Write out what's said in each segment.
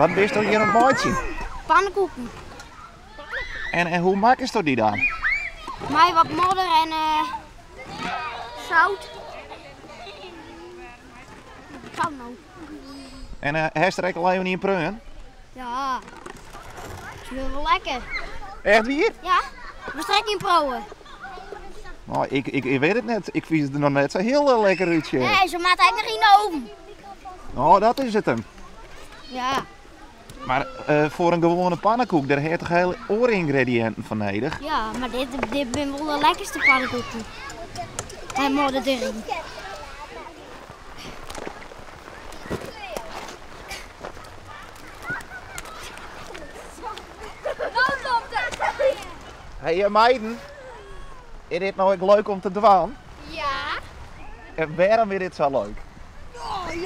Wat bist do hjir oan it meitsjen? Pannenkoeken. En, en hoe makkest do dy dan? Mei wat modder en zout. Zout no. En uh, hast der ek al even ien preaun? Ja. Het is wel lekker. Echt wier? Ja. We trekken in proeven. Nou, ik, ik, ik weet het net. Ik vind het er nog net zo heel eh, lekker uit. Nee, ze maakt eigenlijk nog in de oven. Oh, dat is het hem. Ja. Maar uh, voor een gewone pannenkoek, daar heb je toch hele oor-ingrediënten voor nodig? Ja, maar dit, dit zijn wel de lekkerste pannenkoeken. En modder erin. Hey eh, meiden, is dit nou ook leuk om te dwaan? Ja. En waarom is dit zo leuk?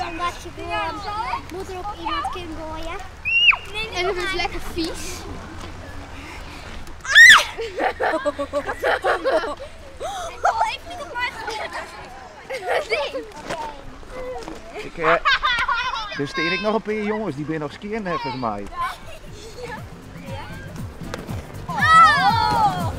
Omdat je gewoon moet er op iemand kunnen gooien. En het is lekker vies. Even niet op mij Nee. Ik, er staan ik nog een paar jongens die ben nog skiën volgens mij. Oh,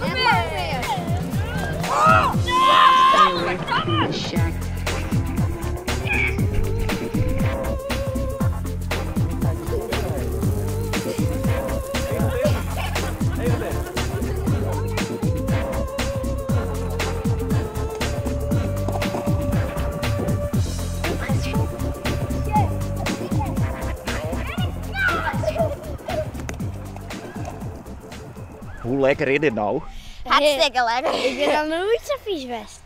Hoe lekker is dit nou? Hartstikke lekker. Ik ben nog nooit zo vies geweest.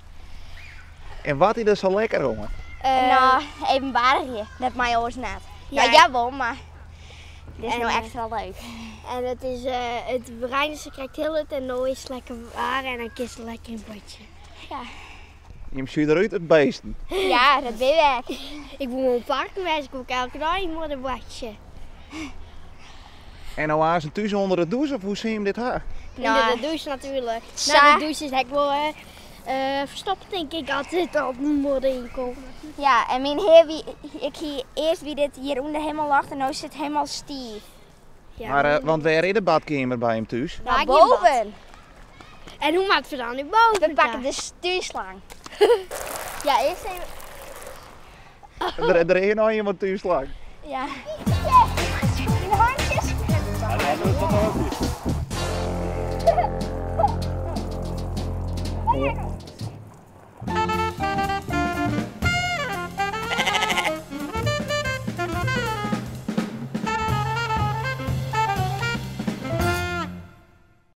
En wat is er zo lekker, jongen? Nou, even bargje. Dat mij oors net. Ja, ja, jawel, maar dit is En, nou eh, extra leuk. En het is, het brein ze krijgt heel het en nou is het lekker waar en dan kiest het lekker in het potje. Je ziet eruit het beesten. Ja, dat weet ik. Ik moet een park wezen, ik ook elke dag in een badje. En nou aan ze thuis onder de douche of hoe zie je hem dit haar? Nou, Onder de douche natuurlijk. Sa- Na de douche is ik wel verstopt denk ik altijd op de modder inkomen. Ja, en mijn heer, wie, ik hier eerst wie dit hieronder helemaal lag en nu zit het helemaal stief. Ja. Maar, want waar is de badkamer bij hem thuis? Nou, geen bad. boven. En hoe maakt we dan nu boven? We pakken de stuurslang. ja, eerst even. Er is nou iemand thuis lang. Ja. In de handjes.